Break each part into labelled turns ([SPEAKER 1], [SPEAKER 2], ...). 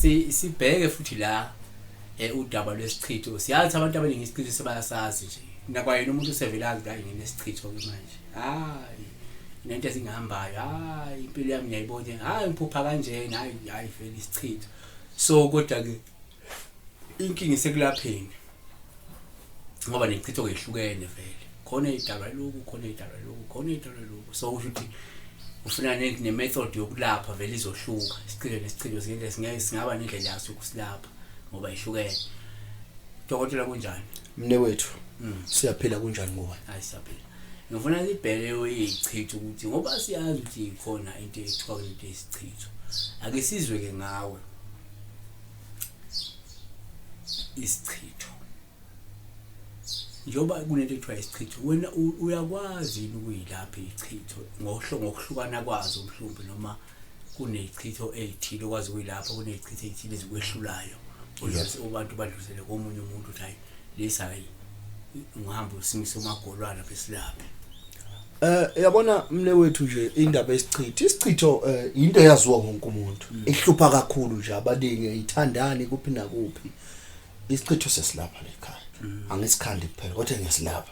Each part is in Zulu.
[SPEAKER 1] Sibheke futhi la udaba lwesichitho. Siyazi abantu abaningi isichitho sebayasazi nje. Nakwayena umuntu usevele azi la nginesichitho ke manje. Hayi, nento ezingihambayo, hayi impilo yami ngiyayibona, hayi ngiphupha kanjena, hayi hayi vele isichitho. So kodwa ke inkinga isekulapheni. Ngoba nechitho kehlukene vele. Khona idalwa lokhu, khona idalwa lokhu, khona idalwa lokhu. So usho ukuthi ufuna ne-method yokulapha vele izohluka. Isichitho nesichitho singeke singaba nendlela yaso yokusilapha ngoba ihlukene. Dokotela kunjani?
[SPEAKER 2] Mne wethu. Siyaphila, kunjani kuwe?
[SPEAKER 1] Hayi siyaphila. Ngifuna sibheke ichitho ukuthi ngoba siyazi ukuthi ikhona into ethiwa into esichitho. Ake sizwe ke ngawe. Isichitho. Njengoba kunento ethiwa isichitho, wena uyakwazi yini ukuyilapha ichitho ngokuhlukana kwazo mhlawumbe, noma kunechitho ezithile okwazi ukuyilapha, kunechitho ezithile ezikwehlulayo abantu badlulisele komunye umuntu ukuthi hayi lesi hayi ngihamba usimise umagolwana besilaphe.
[SPEAKER 2] Yabona mne wethu nje indaba yesichitho, isichitho into eyaziwa wonke umuntu, ihlupha kakhulu nje abaningi, ithandani kuphi nakuphi. Isichitho sesilapha lekhaya, angisikhandi kuphela kodwa ngiyasilapha.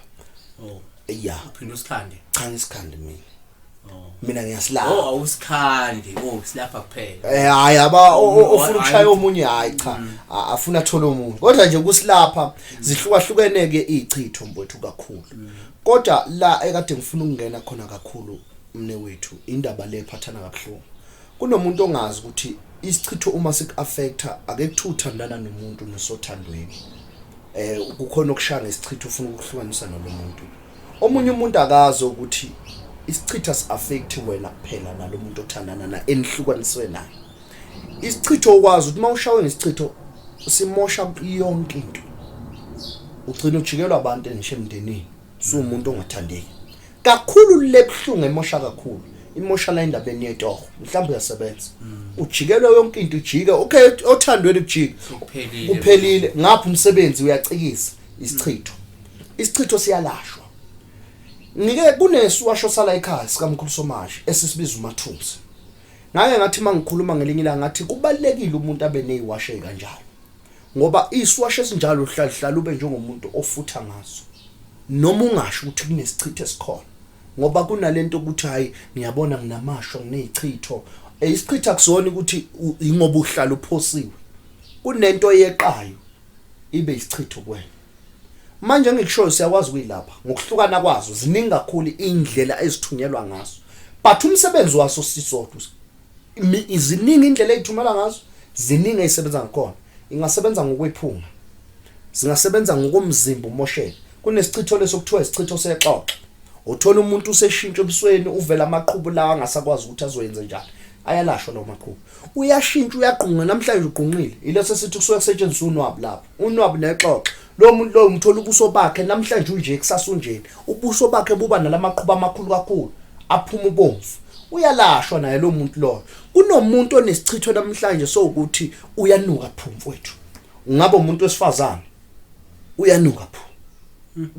[SPEAKER 1] Oh.
[SPEAKER 2] Yeah.
[SPEAKER 1] Uphinde usikhande?
[SPEAKER 2] Cha, ngisikhandi mina.
[SPEAKER 1] Oh.
[SPEAKER 2] Mina ngiyasilapha.
[SPEAKER 1] Oh, awusikhandi. Oh, silapha kuphela.
[SPEAKER 2] Hayi aba ofuna ukushaya omunye, hayi cha, afuna athole omunye. Kodwa nje kusilapha zihlukahlukene ke ichitho mfowethu kakhulu. Kodwa la ekade ngifuna ukungena khona kakhulu mne wethu, indaba le ephathana kabuhlungu. Kunomuntu ongazi ukuthi isichitho uma sikuaffecta, ake kuthiwa uthandana nomuntu nosothandweni. Kukhona okushaya ngesichitho ufuna ukuhlukanisa nalomuntu. Omunye umuntu akazi ukuthi isichitho asiaffect wena kuphela nalomuntu othandana naye enihlukaniswe naye. Isichitho ukwazi ukuthi mawushawe ngesichitho simosha yonke into. Ugcina ujikelwa abantu ngisho emndenini, usuwumuntu ongathandeki. Kakhulu lebuhlungu emosha kakhulu. Imosha la indabeni yetoho, mhlawumbe uyasebenza. Ujikelwe yonke into ijike. Okay, othandweni kujike.
[SPEAKER 1] Kuphelile.
[SPEAKER 2] Kuphelile. Ngapha umsebenzi uyacikisa isichitho. Isichitho siyalashwa. Ngike kunesiwasho sala ekhaya sikamkhulu Somashi esisibiza uMathunzi. Ngake ngathi mangikhuluma ngelinye ilanga ngathi kubalekile umuntu abe neziwasho kanjalo. Ngoba isiwasho esinjalo uhlala hlala ube njengomuntu ofutha ngaso. Noma ungasho ukuthi kunesichitho esikhona. Ngoba kunalento ukuthi hayi ngiyabona nginamasho nginezichitho. Isichitho akusona ukuthi ingoba uhlala uphosiwe. Kunento eyeqayo ibe isichitho kuwena. Manje ngikushoyo siyakwazi ukuyilapha ngokuhlukana kwazo, ziningi kakhulu indlela ezithunyelwa ngazo. But umsebenzi waso sisodwa. Ziningi indlela ezithumela ngazo, ziningi ezisebenza ngakhona. Ingasebenza ngokwephunga. Zingasebenza ngokomzimba umosheke. Kunesichitho leso kuthiwa isichitho sexoxo. Uthola umuntu useshintsha ebusweni, uvela amaqhubu lawa angasakwazi ukuthi azoyenza njani. Ayalashwa lawo maqhubu. Uyashintsha, uyaqunqa, namhlanje uqunqile. Yileso sithi kusuke kusetshenziswa unwabu lapho. Unwabu nexoxo. Lo muntu lo umthola ubuso bakhe namhlanje unje, kusasa unjena. Ubuso bakhe buba nalamaqhubu amakhulu kakhulu, aphuma ubomvu. Uyalashwa naye lo muntu loyo. Kunomuntu onesichitho namhlanje sokuthi uyanuka phu mfowethu. Ungabe umuntu wesifazane uyanuka phu.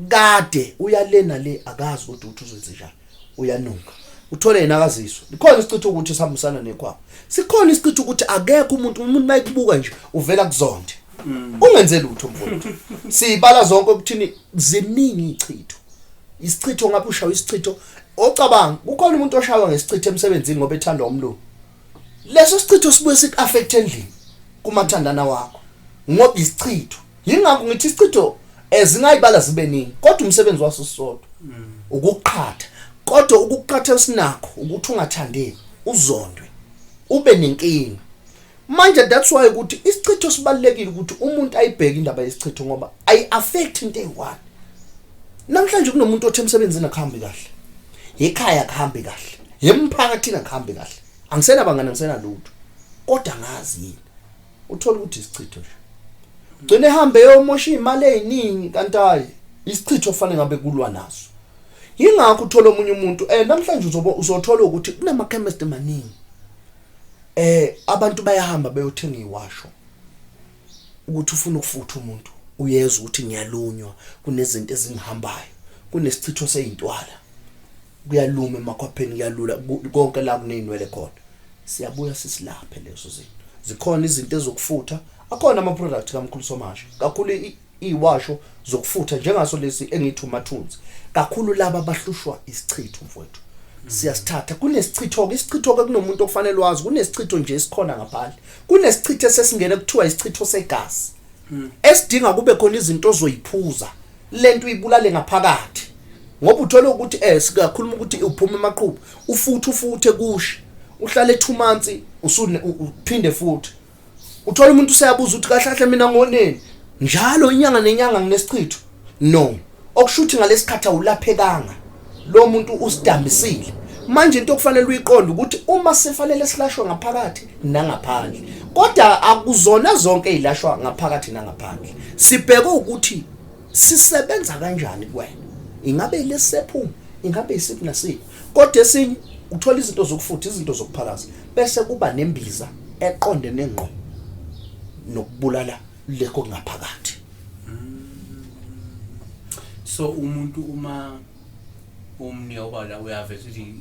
[SPEAKER 2] Kade uyalena le akazi kodwa ukuthi uzoyenza njani. Uyanuka. Uthole yena akaziswa. Likhona isichitho ukuthi sihambisana nekhwapha. Sikhona isichitho ukuthi akekho umuntu mayikubuka nje uvela kuzonde. Ungenze lutho mfowethu. Sibala zonke ukuthini ziningi ichitho. Isichitho ngapha ushawa isichitho ocabanga kukhona umuntu oshawa ngesichitho emsebenzini ngoba ethandwa umlungu. Leso sichitho sibuye sikuaffect endlini kumathandana wakho ngoba isichitho. Yingakho ngithi isichitho ezingayibala zibe ningi kodwa umsebenzi waso sisodwa. Ukuqhatha. Kodwa ukuqhatha esinakho ukuthi ungathandeki, uzondwe, ube nenkinga. Manje that's why ukuthi isichitho sibalekile ukuthi umuntu ayibheke indaba yesichitho ngoba ayi affect into eyi-one. Namhlanje kunomuntu othi emsebenzini akuhambi kahle, ekhaya akuhambi kahle, emphakathini akuhambi kahle, angisenabangani, angisenalutho, kodwa ngazi yini. Uthola ukuthi isichitho nje. Ugcine ehambe eyomosha imali eziningi kanti hayi isichitho ofanele ngabe kulwa naso. Yingakho uthola omunye umuntu namhlanje uzothola ukuthi kunama chemist maningi. Abantu bayahamba beyothenga iwasho ukuthi ufuna ukufutha umuntu uyezwa ukuthi ngiyalunywa, kunezinto ezingihambayo, kunesichitho sezintwala, kuyaluma emakhwapheni, kuyalula konke la kunezinwele khona. Siyabuya sisilaphe lezo zinto. Zikhona izinto ezokufutha, akhona ama product kaMkhulu Somasha, kakhulu iwasho zokufutha njengaso lesi engithi uMathunzi. Kakhulu laba abahlushwa isichitho, mfowethu, siyasithatha. Kunesichitho ke, isichitho ke kunomuntu okufanele wazi, kunesichitho nje esikhona ngaphandle, kunesichitho esesingene kuthiwa isichitho segazi esidinga kube khona izinto ozoyiphuza, lento uyibulale ngaphakathi, ngoba uthola ukuthi sikakhuluma ukuthi uphuma emaqhubu, ufuthe ufuthe kushe, uhlale 2 months, usune uphinde futhi. Uthola umuntu useyabuza ukuthi kahle kahle mina ngoneni, njalo inyanga nenyanga nginesichitho. No, okusho ukuthi ngalesikhathi awulaphekanga, lo muntu usidambisile. Manje into okufanele uyiqonde ukuthi uma sifanele silashwe ngaphakathi nangaphandle, kodwa akuzona zonke ezilashwa ngaphakathi nangaphandle. Sibheke ukuthi sisebenza kanjani kuwena, ingabe lesephuma, ingabe isiphi nasiphi. Kodwa esinye uthola izinto zokufutha, izinto zokuphalaza, bese kuba nembiza eqonde nengqo nokubulala lekho kungaphakathi.
[SPEAKER 1] So umuntu uma umnika ubala uyaveza ukuthi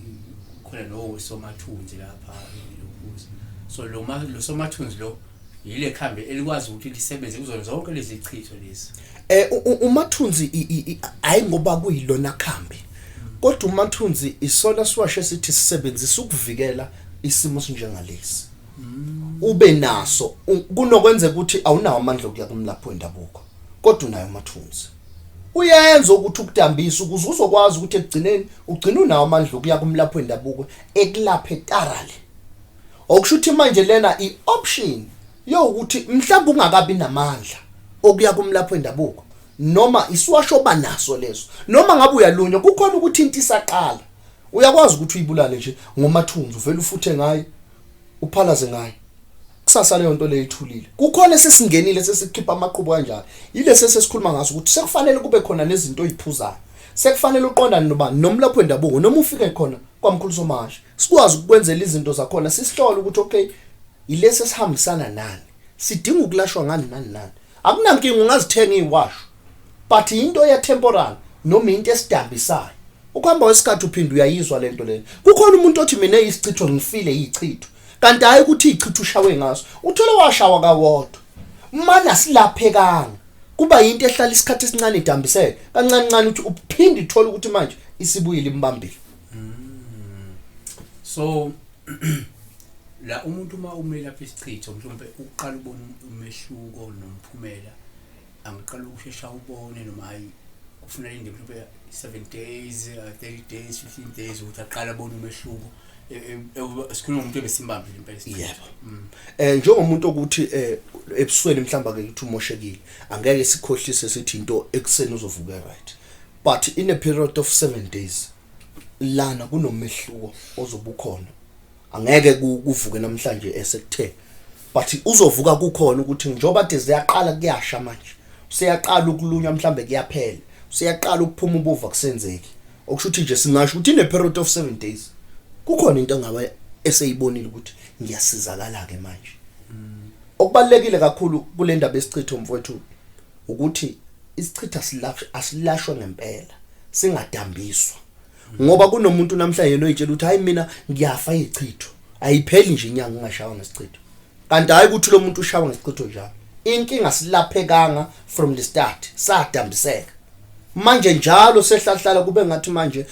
[SPEAKER 1] khona lo somathunzi lapha lokhuza, so lo ma lo somathunzi lo yile khambi elikwazi ukuthi lisebenze kuzona zonke lezi chitho lezi.
[SPEAKER 2] Umathunzi hayi ngoba kuyilona khambi, kodwa umathunzi isona siwashe sithi sisebenzisa ukuvikela isimo sinjengalesi. Ube naso, kunokwenzeka ukuthi awunawo amandla okuya kumlaphi wendabuko, kodwa unayo umathunzi, uyenza ukuthi ukudambisa ukuze uzokwazi ukuthi ekugcineni ugcine unawo amandla okuya kumlaphi wendabuko ekulaphe thoroughly. Okusho ukuthi manje lena i-option yokuthi mhlawumbe ungakabi namandla okuya kumlaphi wendabuko, noma isiwasho banaso leso, noma ngabe uyalunywa, kukhona ukuthi into isaqala uyakwazi ukuthi uyibulale nje ngomathunzi, uvele ufuthe ngayo, uphalaze ngayo, kusasa leyo nto leyo ithulile. Kukhona sesingenile sesikhipha amaqhubu kanjalo, yilesi sesikhuluma ngaso ukuthi sekufanele kube khona nezinto oyiphuzayo, sekufanele uqondane noba nomlaphi wendabuko, noma ufike khona kwamkhulu Somasha, sikwazi ukukwenzela izinto zakhona, sisihlole ukuthi okay, yilesi esihambisana nani, sidinga ukulashwa ngani nani nani. Akunankinga ungazithenga iziwasho, but into ya temporal noma into esidambisayo, ukuhamba kwesikhathi uphinde uyayizwa lento leyo. Kukhona umuntu othi mina isichitho ngifile ichitho, kanti hayi ukuthi ichitho ushawe ngaso, uthole washawa kawodwa, mana silaphekanga, kuba into ehlala isikhathi esincane idambiseke kancane kancane, uthi uphinde uthole ukuthi manje isibuyile imbambile.
[SPEAKER 1] So la umuntu uma umelapha isichitho, mhlawumbe uqala ubona umehluko nomphumela, angaqala ukushesha ubone, noma hayi, kufuna linde mhlawumbe 7 days, 30 days, 15 days ukuthi aqale abone umehluko? Sikhuluma ngomuntu ebesimbambile impela isichitho.
[SPEAKER 2] Yebo. Njengomuntu ukuthi ebusweni mhlamba ke uthi umoshekile, angeke sikhohlise sithi into ekseni uzovuka right, but in a period of 7 days lana kunomehluko ozobukhona. Angeke kuvuke namhlanje esekuthe, but uzovuka kukhona ukuthi njoba de ziyaqala kuyasha manje, useyaqala ukulunywa, mhlambe kuyaphela, useyaqala ukuphuma ubuva kusenzeki. Okusho ukuthi nje singasho ukuthi in a period of 7 days kukhona into engabe eseyibonile ukuthi ngiyasizakala ke manje. Okubalekile kakhulu kule ndaba esichitho, mfowethu, ukuthi isichitho asilashwe ngempela, singadambiswa, ngoba kunomuntu namhlanje yena oyitshela ukuthi hayi, mina ngiyafa ichitho, ayipheli nje inyanga ungashawa ngesichitho, kanti hayi ukuthi lo muntu ushawa ngesichitho njalo. Inkinga silaphekanga from the start, sadambiseka. Manje njalo sehlahlala kube ngathi manje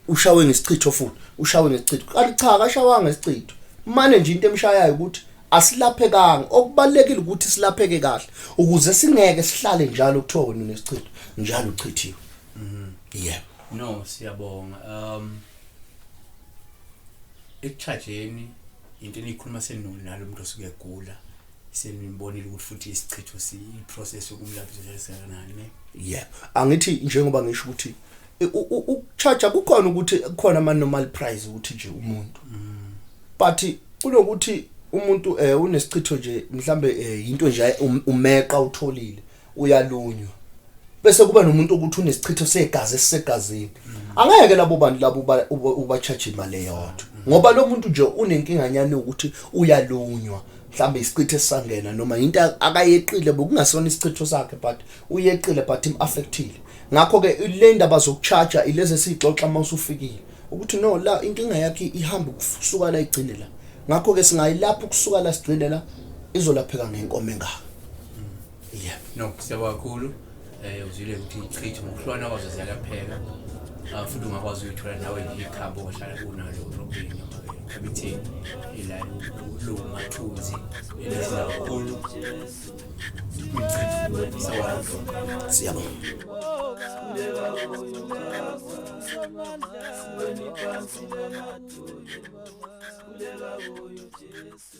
[SPEAKER 2] ushawe ngesichitho futhi ushawe ngesichitho, kanti cha, akashawanga ngesichitho. Manje nje into emshayayo ukuthi asilaphekanga. Okubalekile ukuthi silapheke kahle ukuze singeke sihlale njalo kuthiwa wena unesichitho, njalo uchithiwe. Yebo.
[SPEAKER 1] No, siyabonga. Ekuchajeni into enikhuluma senalo umuntu osuke egula, senibonile ukuthi futhi isichitho si process yokumlapha izohlalisana ne?
[SPEAKER 2] Yebo, angithi njengoba ngisho ukuthi ukucharge kukhona, ukuthi kukhona ama normal price ukuthi nje umuntu, but kunokuthi umuntu unesichitho nje mhlambe into nje umeqa utholile uyalunywa, bese kuba nomuntu ukuthi unesichitho segazi esisegazini, angeke labo bantu labo uba-charge imali eyodwa, ngoba lo muntu nje unenkinga nyane ukuthi uyalunywa, mhlambe isichitho esisangena noma into akayeqile, bokungasona isichitho sakhe, but uyeqile, but im-affectile. Ngakho ke le ndaba zokucharge ilezi esixoxa uma usufikile ukuthi no, la inkinga yakhe ihamba kusuka la igcine la. Ngakho ke singayilapha ukusuka la sigcine la, izolapheka ngenkomo engaka. Yebo.
[SPEAKER 1] No, siyabonga kakhulu. Uzwile ukuthi ichitho ngokuhlwana kwazo ziyalapheka. Futhi ungakwazi ukuyithola nawe nje ikhambi ohlala unalo urobini noma ekhabetheni ila lomathunzi elisiza kakhulu kwichitho. Siyabonga.
[SPEAKER 2] Siyabonga.
[SPEAKER 3] Sikhuleka kuyo Jesu.